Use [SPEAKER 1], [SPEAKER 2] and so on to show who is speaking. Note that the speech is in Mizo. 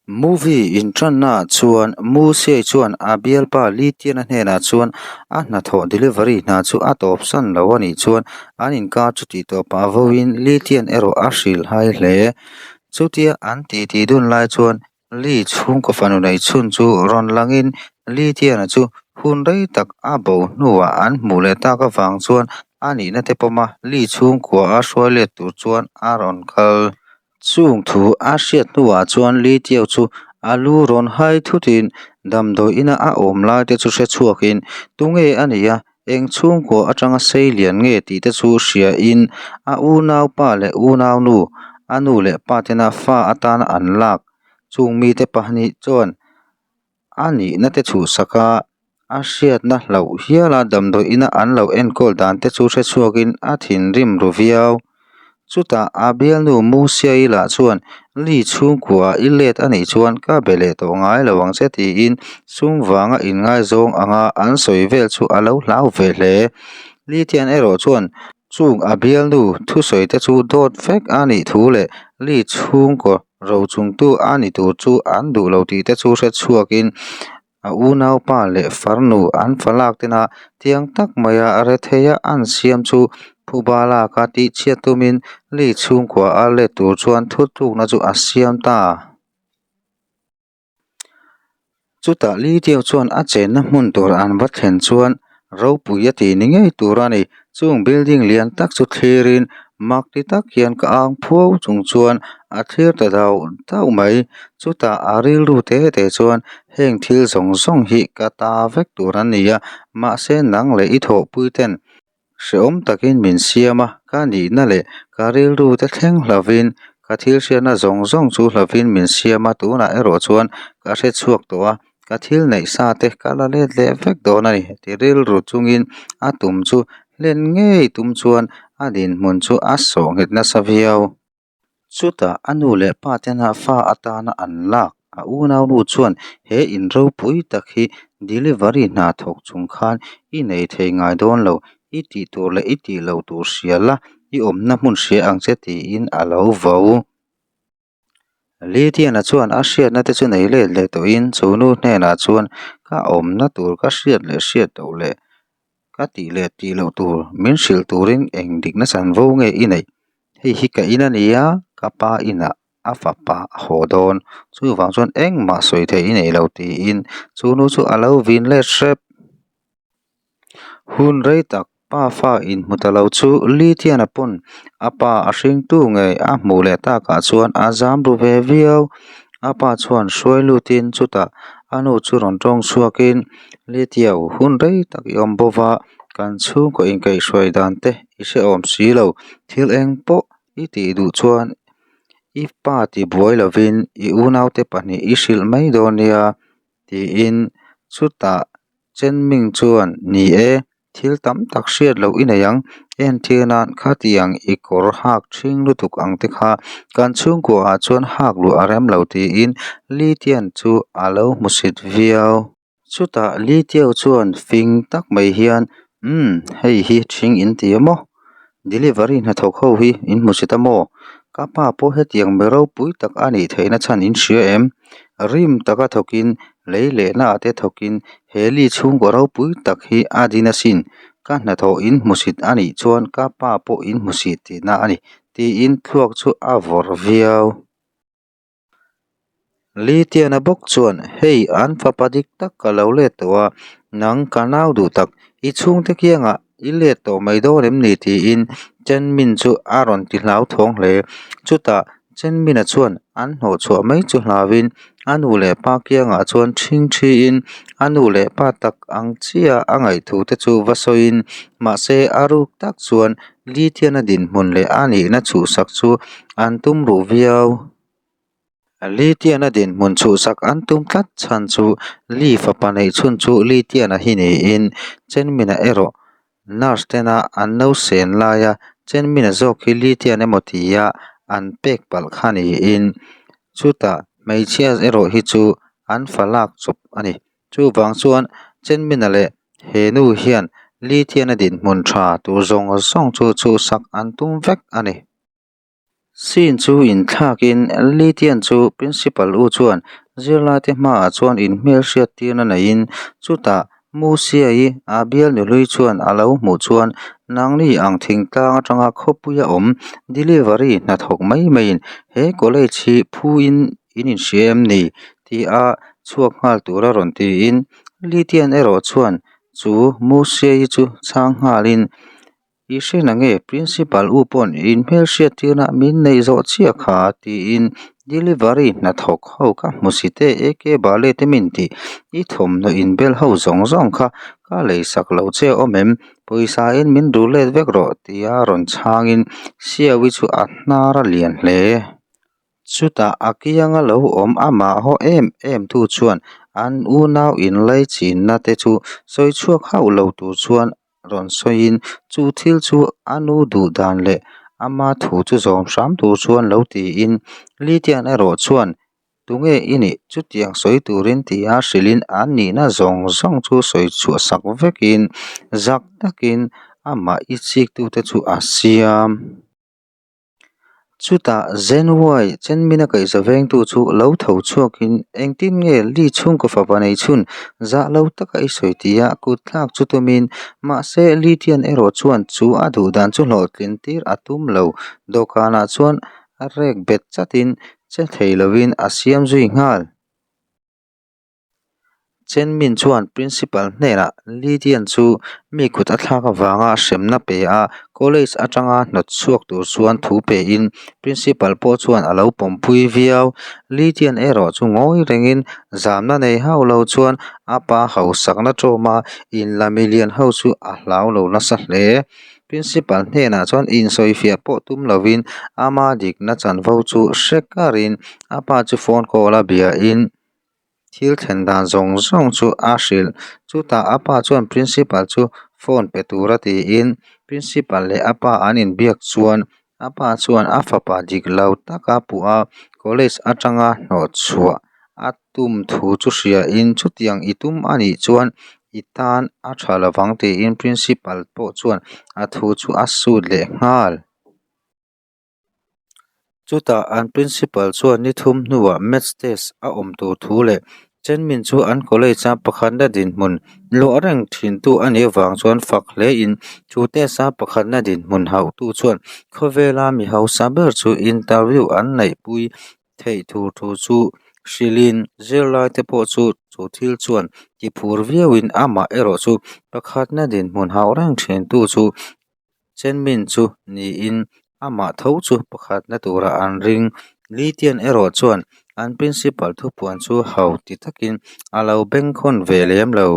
[SPEAKER 1] Movie inṭannaah chuan Mu Siai chuan a bialpa Li Tiana hnenah chuan a hnathawh delivery hna chu a tawpsan lo a nih chuan an inkar chu tih tawpah vawiin Li Tian erawh a hrilhhai hle. Chutia an titi dun lai chuan Li chhungkaw fanu nei chhun chu rawn langin Li Tiana chu hun rei tak a bo hnuah an hmuh leh tak avang chuan a nihna te pawma Li chhungkua a hruai let tur chuan a rawn kal. Chung thu a hriat hnuah chuan Li Tiau chu a lu rawn hai thutin damdawi ina a awm lai te chu hre chhuakin tunge a nih a, eng chhungkua atanga sei lian nge tih te chu hriain a unaupa leh unaunu, a nu leh pa tena fa atana an lak chung mite pahnih chuan A nihna te chhuhsak a, a hriatna hlauh hiala damdawi ina an lo enkawl dan te chu hre chhuakin a thinrim ru viau. Chutah a bialnu Musiaii lah chuan Li chhungkua i let a nih chuan ka be leh tawh ngai lo ang che tiin sum vanga inngaizawng anga an sawi vel chu a lo hlau ve hle. Li Tian erawh chuan chung a bialnu thusawi te chu dawt vek a nih thu leh Li chhungkaw Rochungtu a ni tur chu an duh lo tih te chu hre chhuakin a unaupa leh farnu an falak tena tiang tak maia retheia an siam chu phuba laka tihchhiat tumin Li chhungkua a let tur chuan thutlukna chu a siam ta. Chutah Li Tiau chuan a chenna hmun tur an va thlen chuan ropui a tih ni ngei tur a ni. Chung building lian tak chu thlirin mak ti tak hian ka ang phuau chung chuan a thlir ta dauh dauh mai. Chutah a rilru te te chuan heng thil zawng zawng hi ka ta vek tur an ni a, mahse nang leh i thawhpui ten Hrehawm takin min siam a, ka nihna leh ka rilru te thleng hlovin ka thil hriatna zawng zawng chu hlovin min siam a, tunah erawh chuan ka hre chhuak tawh a, ka thil neih sa te ka la let leh vek dawn a ni ti rilru chungin a tum chu hlen ngei tum chuan a dinhmun chu a sawh nghet nasa viau. Chutah a nu leh pa tena fa atana an lak a unaunu chuan he in ropui tak hi delivery hna thawk chung khan i nei thei ngai dawn lo, i tih tur leh i tih loh tur hria la, i awmna hmun hria ang che tiin a lo vo. Lydiana chuan a hriatna te chu nei let leh tawhin chu nu hnenah chuan ka awmna tur ka hriat leh hriat loh leh Ka tih leh tih loh tur min hrilh turin eng dikna chanvo nge i neih? Hei hi ka in a ni a, ka pa inah a fapa a haw dawn. Chuvang chuan engmah sawi theih i nei lo tiin chu nu chu a lo vin let hrep. Hun rei tak pa fa inhmu ta lo chu Litiana pawn a pa a hringtu ngei a hmuh leh takah chuan a zam ru ve viau. A pa chuan hruai lutin chutah a nu chu rawn tawng chhuakin Litiau hun rei tak i awm bawk a, kan chhungkaw inkaihhruai dan te i hrehawm si lo, thil eng pawh i tih duh chuan i pa ti buai lovin i unaute pahnih i hrilh mai dawn nia tiin chutah Chenming chuan ni e. Thil tam tak hriat loh i nei ang, entir nan khatiang i kawr hak ṭhing lutuk ang te kha kan chhungkua ah chuan hak luh a rem lo tiin Li Tian chu a lo hmusit viau. Chutah Li Tiau chuan fing tak mai hian Umm hei hi ṭhing in ti a maw? Delivery hnathawk ho hi in hmusit a maw? Ka pa pawh hetiang mi ropui tak a nih theihna chhan in hria em? Rim taka thawkin, lei lehna ah te thawkin he li chhungkaw ropui tak hi a din asin. Ka hnathawh in hmusit a nih chuan ka pa pawh in hmusit tihna a ni tiin thluak chu a vawrh viau. Litiana bawk chuan, Hei, an fapa dik tak ka lo let tawh a, nang ka nau duh tak, i chhungte kiangah i let tawh mai dawn em ni? tiin Chenmin chu a rawn ti hlauthawng hle. Chutah Chenmina chuan an hnawhchhuah mai chu hlauin a nu leh pa kiangah chuan ṭhing ṭhiin a nu leh pa tak ang chiah a ngaihthu te chu va sawiin mahse a ruk tak chuan Litiana dinhmun leh a nihna chhuhsak chu an tum ruh viau. Litiana dinhmun chhuhsak an tum tlat chhan chu Li fapa neih chhun chu Litiana hi niin Chenmina erawh nurse tena an lo sen laia Chenmina zawk hi Litian emaw tia an pek palh kha niin chutah hmeichhia erawh hi chu an fa lak chawp a ni. Chuvang chuan Chenmina leh he nu hian Litiana dinhmun tha tur zawng zawng chu chhuhsak an tum vek a ni. Scene chu inthlakin Litian chu Principal u chuan zirlaite hmaah chuan inhmelhriat tirna neiin chutah Musiai a bialnu hlui chuan a lo hmuh chuan nangni ang thingtlang atanga khawpuia awm delivery hnathawk mai maiin he college hi phuin in inhria em ni? tia chhuak nghal tura rawn tiin Litian erawh chuan chu Musiai chu chhang nghalin I hre na nge Principal u pawn in hmelhriat tirna min neih zawh chiah kha tiin delivery hnathawk ho ka hmu si te AK Bale te min tih i thawmhnaw inbel ho zawng zawng kha ka lei sak lo che awm em pawisa in min duh let vek rawh tia rawn chhangin Siawi chu a hnar a lian hle. Chutah a kianga lo awm amah haw em em tu chuan an unau inlaichinna te chu sawi chhuak hauh lo tur chuan rawn sawiin chu thil chu a nu duh dan leh ama thu chu zawm hram tur chuan lo tiin Litian erawh chuan tunge i nih chutiang sawi turin tia hrilhin an nihna zawng zawng chu sawi chhuah sak vekin zak takin amah i chik tute chu a siam. Chutah Zenwai Chenmina kaihza vengtu chu lo tho chhuakin engtin nge Li chhungkaw fapa nei chhun zah lo taka i sawi tia kut thlak chu tumin mahse Li Tian erawh chuan chu a duh dan chu hlawhtlin tir a tum lo dawhkanah chuan a rek bet chatin che thei lovin a siam zui nghal. Chenmin chuan Principal hnenah Lydian chu mi kut a thlak avanga hremna pe a, college atanga hnawt chhuak tur chuan thu pein Principal pawh chuan a lo pawmpui viau. Lydian erawh chu ngawi rengin zamna nei hauh lo chuan a pa hausakna tawma inla milian ho chu a hlau lo nasa hle. Principal hnenah chuan insawifiah pawh tum lovin ama dikna chanvo chu hre karin a pa chu phone call a biain Thil thlen dan zawng zawng chu a hrilh. Chutah a pa chuan principal chu phone pe tura tiin principal leh a pa an inbiak chuan a pa chuan a fapa dik lo taka puh a college atanga hnawh chhuah a tum thu chu hriain chutiang i tum a nih chuan i tan a tha lovang tiin principal pawh chuan a thu chu a sut leh nghal. Chutah an principal chuan ni thum hnuah maths test a awm tur thu leh Chenmin chu an college a pakhatna dinhmun luah reng thintu a nih avang chuan fak hlein chu test a pakhatna dinhmun hauhtu chuan khawvela mi hausa ber chu interview an neihpui theih tur thu chu hrilhin zirlaite pawh chu chu thil chuan tiphur viauin amah erawh chu pakhatna dinhmun hauh reng thintu chu Chenmin chu niin amah tho chu pakhatna tura an ring. Litian erawh chuan an principal thupuan chu hau ti takin a lo bengkhawn ve lem lo.